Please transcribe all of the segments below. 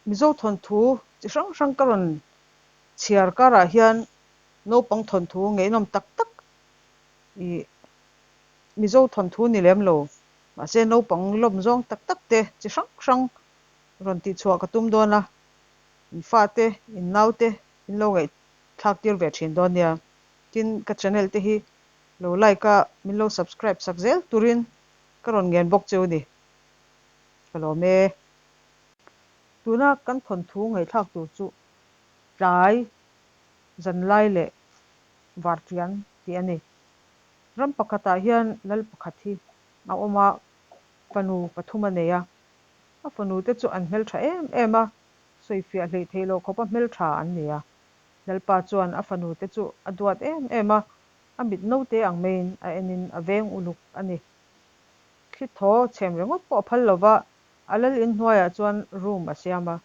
Mizo thawnthu chi hrang hrang ka rawn chhiar karah hian naupang thawnthu ngeihnawm tak tak ih Mizo thawnthu ni lem lo mahse naupang lawm zawng tak tak te chi hrang hrang rawn tihchhuah ka tum dawn a, in fate, in naute in lo ngaihthlak tir ve thin dawn nia. Tin, ka channel te hi lo like a, min lo subscribe sak zel turin ka rawn ngen bawk cheu ni. Ka lawm e. Tuna kan thawnthu ngaihthlak tur chu tlai, zanlai leh vartian tih a ni. Ram pakhatah hian lal pakhat hi a awm a, fanu pathum a nei a. A fanu te chu an hmeltha em em a, sawifiah hleih theih loh khawpa hmeltha an ni a. Lalpa chuan a fanu te chu a duat em em a, a mit naute ang maiin a enin a veng uluk a ni. Thli thaw chhem ringawt pawh a phal lova, a lal in hnuaiah chuan room a siam a,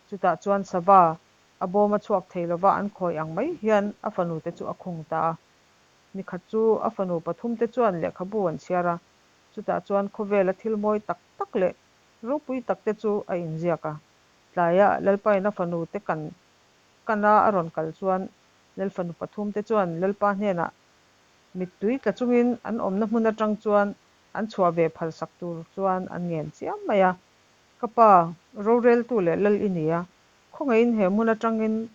chutah chuan sava a bawm a chhuak thei lova an khawi ang mai hian a fanu te chu a khung ta a. Nikhat chu a fanu pathum te chuan lehkhabu an chhiar a, chutah chuan khawvela thil mawi tak tak leh ropui tak te chu a inziak a. Tlaia Lalpain a fanu te kan kana a rawn kal chuan Lalfanu pathum te chuan Lalpa hnenah mittui tla chungin an awmna hmun atang chuan an chhuah ve phalsak tur chuan an ngen chiam mai a. Ka pa, roreltu leh lal i ni a, khawngaihin he hmun atangin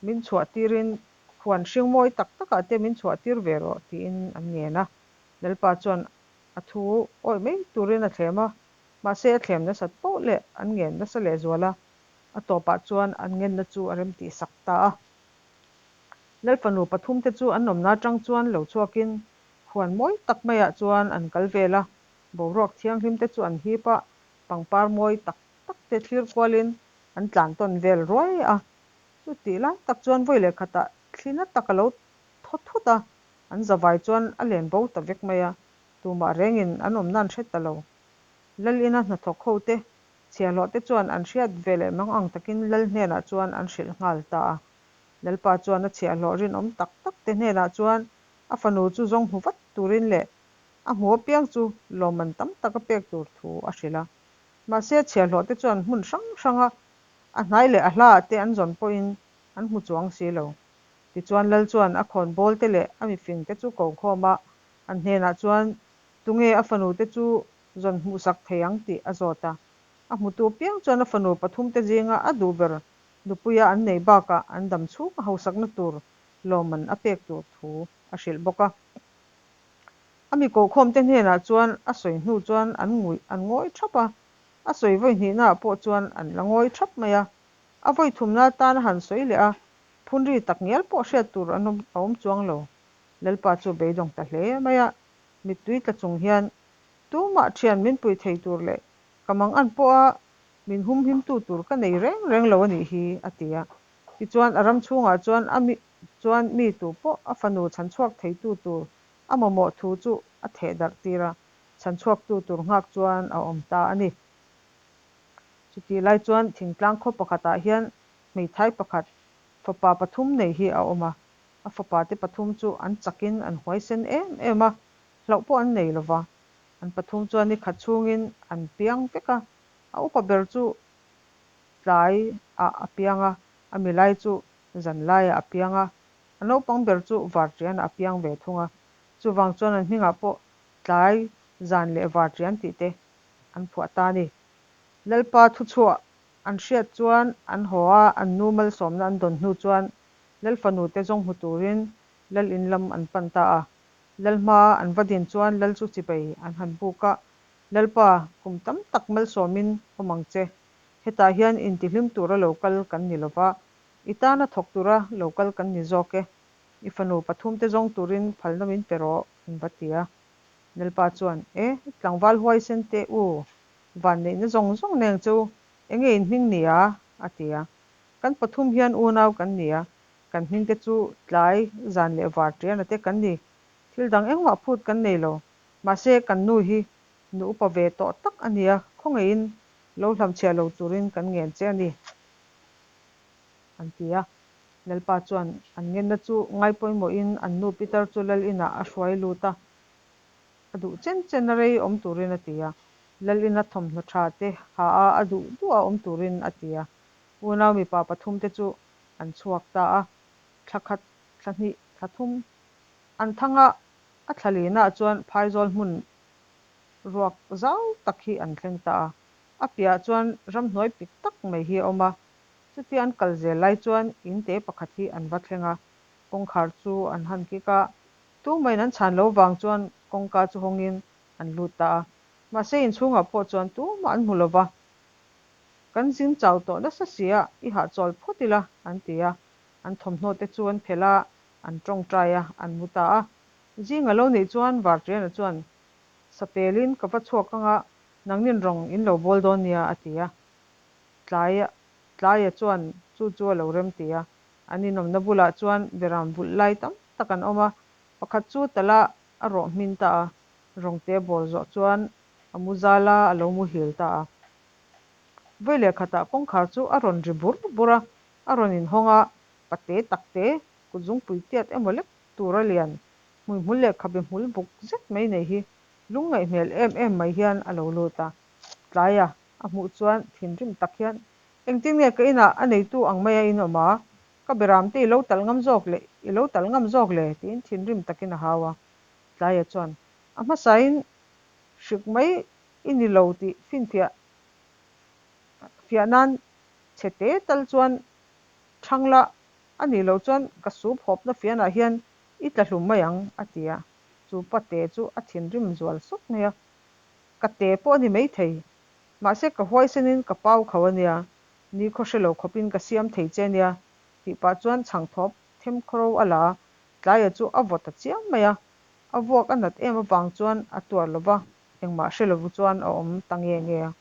min chhuah tirin huan hring mawi tak takah te min chhuah tir ve rawh tiin an ngen a. Lalpa chuan a thu awih mai turin a thlem a, mahse a thlem nasat poh leh an ngen nasa lehzual a, a tawpah chuan an ngenna chu a remtih sak ta a. Lalfanu pathumte chu an awmna atang chuan lo chhuakin huan mawi tak maiah chuan an kal vel a, boruak thianghlimte chu an hip a, pangpar mawi tak tak te thlir kualin an tlan tawn vel ruai a. Chutih lai tak chuan vawi leh khatah thli na tak a lo thaw thut a, an zavai chuan a len bo ta vek mai a, tumah rengin an awmna an hre ta lo. Lal ina hnathawk hote chhiahhlawhte chuan an hriat ve leh mang ang takin Lal hnenah chuan an hrilh nghal ta a. Lalpa chuan a chhiahhlawh rinawm tak tak te hnenah chuan a fanu chu zawng hmu vat turin leh a hmu apiang chu lawmman tam tak a pek tur thu a hrilh a. Mahse chhiahhlawh te chuan hmun hrang hranga a hnai leh a hlaah te an zawn pawhin an hmu chuang si lo. Tichuan Lal chuan a khawnbawl te leh a mifing te chu ko khawm a, an hnenah chuan tunge a fanu te chu zawn hmuhsak thei ang tih a zawt a. A hmutu apiang chuan a fanu pathum te zinga a duh ber Nupuia an nei bakah an dam chhung a hausakna tur lawmman a pek tur thu a hrilh bawk a. A mi kohkhawmte hnenah chuan a sawi hnu chuan an nguih an ngawi thap a, a sawi vawi hnihnaah pawh chuan an la ngawi thap mai a. A vawi thumna atan a han sawi leh a, phunri tak ngial pawh hriat tur an awm a awm chuang lo. Lalpa chu beidawng ta hle mai a, mittui tla chung hian tumah thian min pui thei tur leh ka mangan pawha Min humhimtu tur ka nei reng reng lo a nih hi, a ti a. Tichuan, a ram chhungah chuan a mi chuan mi tu pawh a fanu chhanchhuak theitu tur a mamawh thu chu a theh darh tir a, chhanchhuaktu tur nghak chuan a awm ta a ni. Chutih lai chuan thingtlang khaw pakhatah hian hmeithai pakhat fapa pathum nei hi a awm a. A fapate pathum chu an chakin an huaisen em em a, hlauh pawh an nei lo va. An pathum chuan ni khat chhungin an piang vek a, A upa ber chu tlai ah a piang a, a milai chu zan lai ah a piang a, a naupang ber chu varṭian ah a piang ve thung a. Chuvang chuan an hmingah pawh tlai, zan leh varṭian tih te an phuah ta a ni. Lalpa thuchhuah an hriat chuan an haw a, an nu malsawmna an dawn hnu chuan Lalfanu te zawng hmu turin Lal in lam an pan ta a. Lal hma an va din chuan Lal chu chibai an han buk a, Lalpa, kum tam tak malsawmin awm ang che. Hetah hian intihlim tura lo kal kan ni lova, i tana thawk tura lo kal kan ni zawk e. I fanu pathumte zawng turin phalna min pe rawh, an va ti a. Lalpa chuan, E, tlangval huaisen teh u, vanneihna zawng zawng neng chu enge in hming ni a? a ti a. Kan pathum hian unau kan ni a, kan hmingte chu tlai, zan leh var tiana te kan ni. Thil dang engmah phut kan nei lo. Mahse, kan nu hi nu upa ve tawh tak a nia, khawngaihin lo hlamchhiah lo turin kan ngen che a ni, an ti a. Lalpa chuan an ngenna chu ngaipawimawhin an nu Peter chu Lal inah a hruai lut a, a duh chen chen a rei awm turin a ti a. Lal ina thawmhnaw tha te ha a, a duh duh a awm turin a ti a. Unau mipa pathumte chu an chhuak ta a. Thla khat, thla hnih, thla thum an thang a, a thla lihnaah chuan phaizawl hmun ruak zau tak hi an thleng ta a. A piahah chuan ramhnuai pik tak mai hi a awm a. Chutia an kal zel lai chuan in te pakhat hi an va thleng a, kawngkhar chu an han kik a, tumahin an chhan lo vang chuan kawngka chu hawngin an lut ta a. Mahse inchhungah pawh chuan tumah an hmu lo va, Kan zin chau tawh nasa si a, i hahchawl phawt ila, an ti a. An thawmhnaw te chu an phelh a, an tawngtai a, an mu ta a. Zing a lo nih chuan Vartiana chuan, Sapelin ka va chhuak anga nangnin rawng in lo bawl dawn nia, a ti a. Tlai Tlaia chuan chu chu a lo rem ti a. An inawmna bulah chuan beram vulh lai tam tak an awm a, pakhat chu tala a rawh hmin ta a, rawngte a bawl zawh chuan a mu zal a, a lo muhil ta a. Vawi leh khatah kawngkhar chu a rawn ri bur bur a, a rawn inhawng a, pate takte kutzungpui tiat emaw lek tura lian hmuihmul leh khabe hmul buk zet mai nei hi lungngaih hmel em em mai hian a lo lut a. Tlaia a hmuh chuan thinrim tak hian, Engtin nge ka inah a neitu ang maia in awm a, ka beram te i lo talh ngam zawk le, i lo talh ngam zawk le? tiin thinrim takin a hau a. Tlaia chuan, A hmasain hrik mai i ni lo tih finfiah fiah nan che te tal chuan chhang la, a nih loh chuan ka sup hawpna fianah hian i tla hlum mai ang, a ti a. Chu pa te chu a thinrim zual sawt mai a. Ka te pawh a ni maithei, mahse ka huaisenin ka pau kho a nia, ni khaw hre lo khawpin ka siam thei che nia, tih pah chuan chhangthawp themkhawro a la a, tlaia chu a vaw ta chiam mai a. A vuak a nat em avang chuan a tuar lo va, engmah hre lo chuan a awm ta nge nge a.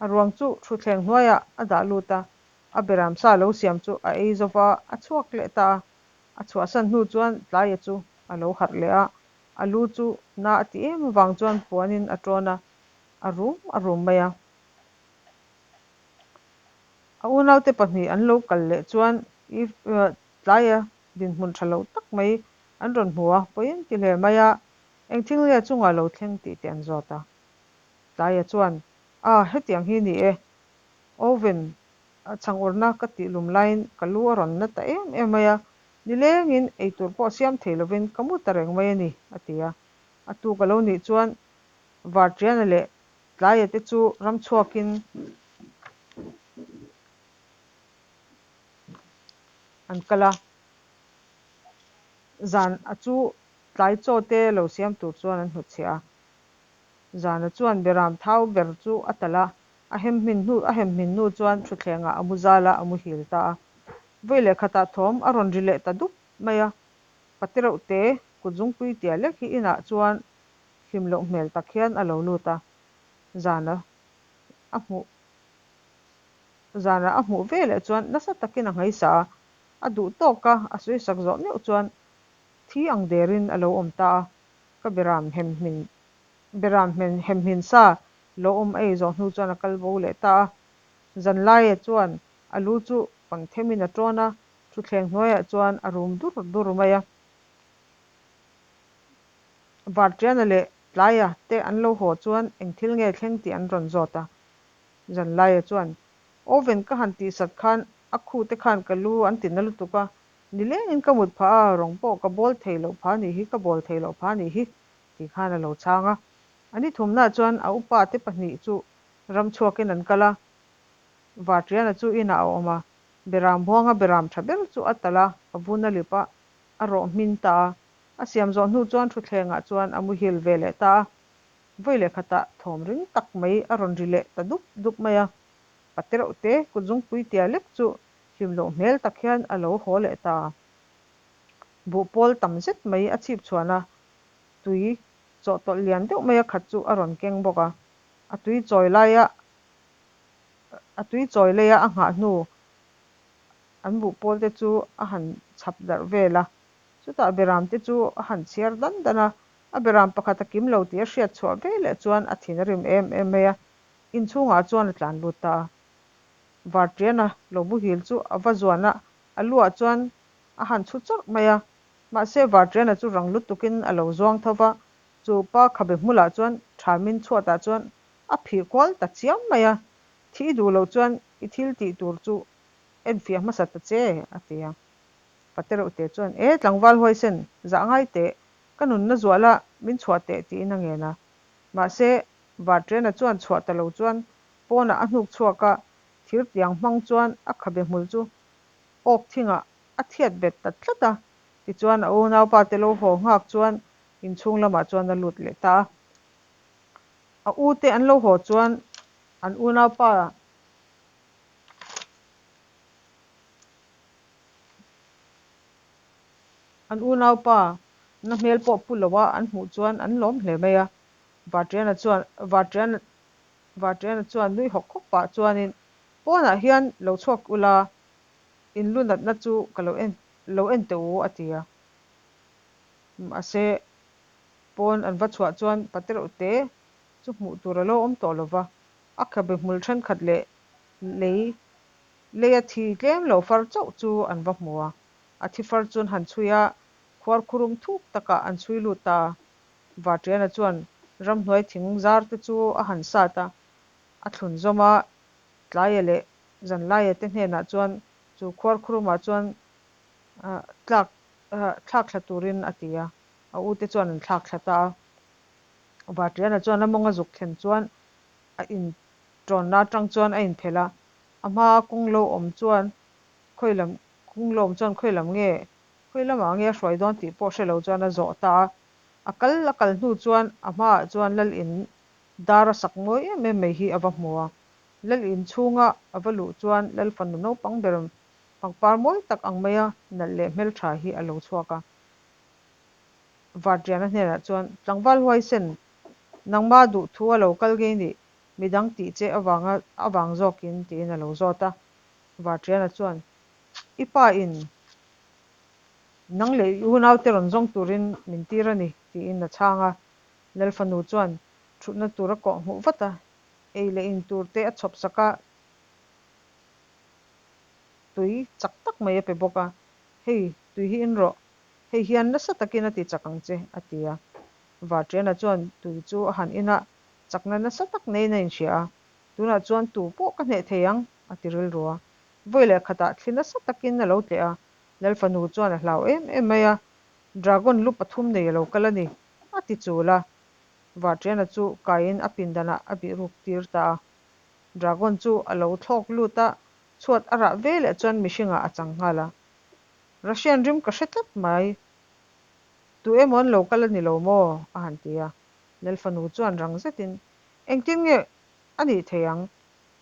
A ruang chu thutthleng hnuaiah a dah lut a, a beram sa lo siam chu a ei zo va, a chhuak leh ta a. A chhuahsan hnu chuan tlaia chu a lo harh leh a, a lu chu na a ti em avang chuan puanin a tawn a, a rum a rum mai a. A unaute pahnih an lo kal leh chuan i tlaia dinhmun tha lo tak mai an rawn hmu a, pawi an ti hle mai a, eng thil nge chungah lo thleng tih te an zawt a. Tlaia chuan, A, hetiang hi ni e, oven a chhang urna ka tih lum laiin ka lu a rawn na ta em em mai a, nilengin eitur pawh siam thei lovin ka mu ta reng mai a ni, a ti a. A tuk a lo nih chuan Vartiana leh Tlaia te chu ram chhuakin an kal a, zan a chu tlai chaw te lo siam tur chuan an hnutchhiah a. Zana chuan beram thau ber chu a talh a, a hem hmin hnu a hem hmin hnu chuan thutthlengah a mu zal a, a muhil ta a. Vawi leh khatah thawm a rawn ri leh ta dup mai a, pate reuh te kutzungpui tia lek hi inah chuan hlim loh hmel tak hian a lo lut a, zana a hmuh zana a hmuh ve leh chuan nasa takin a nghaisa a, a duh tawk a, a sawisak zawh meuh chuan thi ang derin a lo awm ta a. Ka beram hem hmin beram hem hem hmin sa lo awm ei zawh hnu chuan a kal bo leh ta a. Zanlaia chuan a lu chu pang themin a tawn a, thutthleng hnuaiah chuan a rum dur dur mai a. Vartiana leh Tlaia te an lo haw chuan eng thil nge thleng tih an rawn zawt a. Zanlaia chuan, Oven ka han tihsat khan a khu te khan ka lu an ti na lutuk a, Nilengin ka mut phah a, rawng pawh ka bawl thei loh phah nih hi, ka bawl thei loh phah nih hi, tih khan a lo chhang a. A ni thumnaah chuan a upa te pahnih chu ram chhuakin an kal a, Vartiana chu inah a awm a, Beram huanga beram tha ber chu a talh a, a vun a lip a, a rawh hmin ta a. A siam zawh hnu chuan thutthlengah chuan a muhil ve leh ta a. Vawi leh khatah thawm ring tak mai a rawn ri leh ta dup dup mai a. Pate reuh te kutzungpui tia lek chu Hlim loh hmel tak hian a lo haw leh ta. Buhpawl tam zet mai a chhip chhuan a, tui chawhtawlh lian deuh mai a khat chu a rawn keng bawk a. A tui chawi laia a tui chawi leia a nghah hnu an buhpawl te chu a han chhap darh vel a. Chutah beram te chu a han chhiar dan dan a, a beram pakhat a kim lo tih a hriat chhuah veleh chuan a thin a rim em em mai a, inchhungah chuan a tlan lut ta a. Vartiana lo muhil chu a va zuan a, a luah chuan a han chhu chawrh mai a. Mahse Vartiana chu rang lutukin a lo zuang tho va, chu pa khabe hmulah chuan thamin chhuatah chuan a phih kual ta chiam mai a. Thi i duh loh chuan i thil tih tur chu enfiah hmasa ta che, a ti a. Patereuhte chuan, E tlangval huaisen, zah ngai teh, ka nunna zuah la, min chhuah teh, tiin a ngen a. Mahse, Varṭiana chuan chhuah ta lo chuan pawnah a hnuk chhuak a, thirtiang hmang chuan a khabe hmul chu awk thingah a thiat bet ta tlat a. Tichuan, a unaupa te lo haw nghak chuan inchhung lamah chuan a lut leh ta a. A u te an lo haw chuan an unaupa an unaupa na hmel pawh pu lo a an hmuh chuan an lawm hle mai a. Varṭiana chuan Varṭiana Varṭiana chuan nui hawk hawk pah chuanin pawnah hian lo chhuak ula in lu natna chu ka lo en lo en teh u a ti a. Mahse pawn an va chhuah chuan patereuhte chu hmuh tur a lo awm tawh lo va, a khabe hmul thenkhat leh lei leia thi tlem lo far chauh chu an va hmu a. A thi far chu an han chhui a, khuarkhurum thuk takah an chhui lut ta a. Varṭiana chuan ramhnuai thing zar te chu a han sat a, a thlun zawm a, tlaia leh zanlaia te hnenah chuan chu khuarkhurumah chuan tlak thlak thla turin a ti a, a ute chuan an thlak thla ta a. Varṭiana chuan a mawng a zuk thlen chuan a inṭawnna aṭang chuan a inphelh a, a hmaa kawng lo awm chuan khawi lam kawng lo awm chuan khawi lam nge khawi lamah nge a hruai dawn tih pawh hre lo chuan a zawh ta a. A kal a kal hnu chuan a hmaah chuan lal in dar a sak mawi em em mai hi a va hmu a. Lal in chhunga a va luh chuan lal fanu naupang ber pangpar mawi tak ang maia nalh leh hmeltha hi a lo chhuak a. Varṭiana hnenah chuan, Tlangval huaisen, nangma duh thu a lo kal ngei nih, midang tih che avanga avang zawkin, tiin a lo zawt a. Varṭiana chuan, I pa in nang leh i unaute rawn zawng turin min tir a ni, tiin a chhang a. Lal fanu chuan thutna tur a kawh hmuh vat a, ei leh in tur te a chhawp sak a, tui chak tak mai a pe bawk a, Hei, tui hi in rawh, hei hian nasa takin a ti chak ang che, a ti a. Varṭiana chuan tui chu a han in a, chakna nasa tak neiin a inhria a, Tunah chuan tu pawh ka hneh thei ang, a ti rilru a. Vawi leh khatah thli nasa takin a lo tleh a, Lal fanu chuan a hlau em em mai a, Dragon lu pathum nei a lo kal a ni, a ti chul a. Varṭiana chu kaiin a pindanah a bih ruk tir ta a. Dragon chu a lo thlawk lut a, chhuat a rah ve leh chuan mihringah a chang nghal a. Russian rim ka hre tlat mai, tu emaw an lo kal a ni lo maw? a han ti a. Lal fanu chuan rang zetin, Engtin nge a nih thei ang?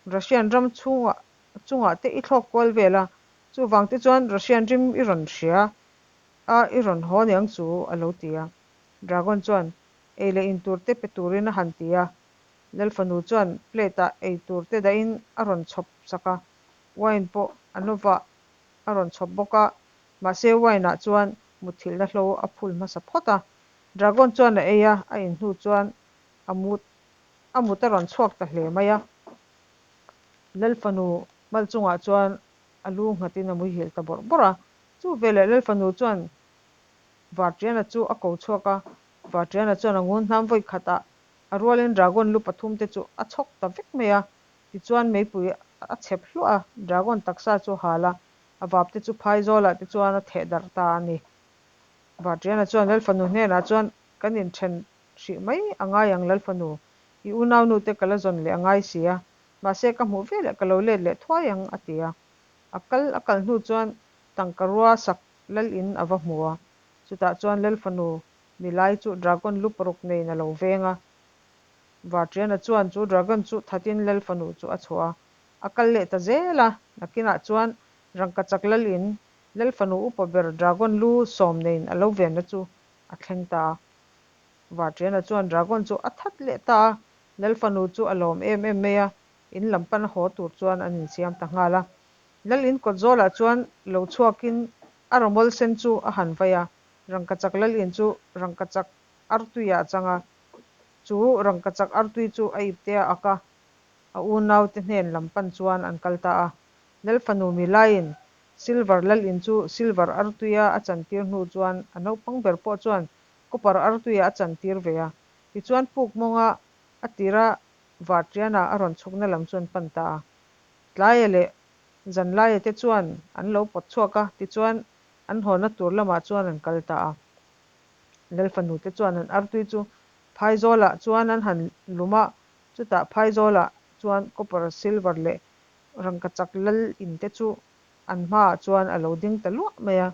Russian ram chhungah chungah te i thlawk kual vel a, chuvang te chuan Russian rim i rawn hria a, i rawn haw niang chu, a lo ti a. Dragon chuan ei leh in tur te pe turin a han ti a. Lal fanu chuan plate ah ei tur te dahin a rawn chhawp sak a, wine pawh a novah a rawn chhawp bawk a, mahse wine ah chuan mutthilhna hlo a phul hmasa phawt a. Dragon chuan a ei a, a in hnu chuan a mut a mut a rawn chhuak ta hle mai a. Lal fanu mal chungah chuan a lu nghatin a muihilh ta bawrh bawrh a. Chu veleh Lal fanu chuan Varṭiana chu a ko chhuak a, Varṭiana chuan a ngun hnam vawi khatah a rualin dragon lu pathum te chu a chhawk ta vek mai a. Tichuan meipui a chhep hluah a, dragon taksa chu a hal a, a vap te chu phaizawlah te chuan a theh darh ta a ni. Varṭiana chuan Lal fanu hnenah chuan kan inṭhen hrih mai a ngai ang Lal fanu, i unaunu te ka la zawn leh a ngai si a, mahse ka hmuh veleh ka lo let leh thuai ang a ti a. A kal a kal hnu chuan tangka rua sak Lal in a va hmu a, chutah chuan Lal fanu milai chu dragon lu paruk neiin a lo veng a. Varṭiana chuan chu dragon chu thatin Lal fanu chu a chhuah a, a kal leh ta zel a, nakinah chuan rangkachak Lal in Lal fanu upa ber dragon lu sawm neiin a lo venna chu a thleng ta a. Varṭiana chuan dragon chu a that leh ta a, Lal fanu chu a lawm em em mai a, in lam pana haw tur chuan an insiam ta nghal a. Lal in kawt zawlah chuan lo chhuakin a rawmawl sen chu a han vai a, rangkachak lal in chu rangkachak artuiah a chang a, chu rangkachak artui chu a ipte a ak a, a unaute hnen lam pan chuan an kal ta a. Lal fanu Milaiin silver lal in chu silver artuia a chantir hnu chuan a naupang ber pawh chuan copper artuiah a chantir ve a, tichuan puk mawnga a tira Varṭiana a rawn chhukna lam chu an pan ta a. Tlaia leh Zanlaia te chuan an lo pawt chhuak a, tichuan an hawna tur lamah chuan an kal ta a. Lalfanu te chuan an artui chu phaizawlah chuan an han lum a, chutah phaizawlah chuan copper, silver leh rangkachak lal in te chu an hmaah chuan a lo ding ta luah mai a.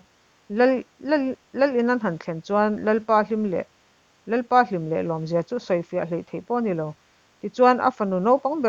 Lal lal lal in an han thlen chuan lalpa hlim leh lalpa hlim leh lawmzia chu sawifiah hleih theih pawh a ni lo. Tichuan a fanu naupang ber.